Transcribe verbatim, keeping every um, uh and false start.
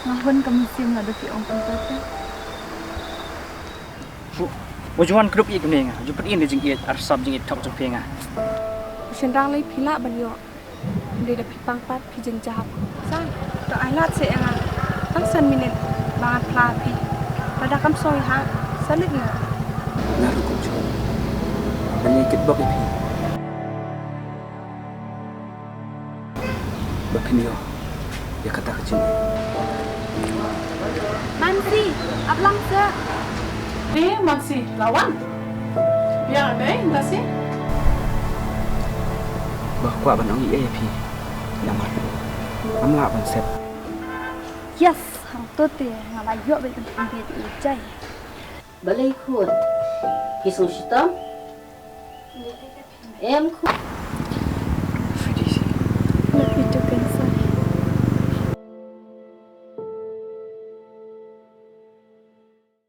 Nga hun ka mynsiem lada phi ong kumta te. Wa ju wan kdup ïa kumne nga. Ju pyni ne jingïeit arsap jingïeit thok jong phi nga. Shynrang lei phi lah ban ïoh. Hynrei da phi pang pat phi jynjar. Sa, to ai lad seh ïa nga tang san minit ba ngan phla phi. Lada kam soi ha, sa leit nga. Nga ruh kumjuh. Ngan ïai kitbok ïa phi. Ba phin ïoh ïa kata ka jingim. Mansi, ap lang seh. Eh, Mansi, la wan. Biang dei, Mansi. Ba kwah ban ong ïa phi. Namar ngam lah ban sep. Yes, hangto te nga la ïoh bad ka pynbieit ïa u Jai. Balei khun? Phi sngew shitom? Em khun.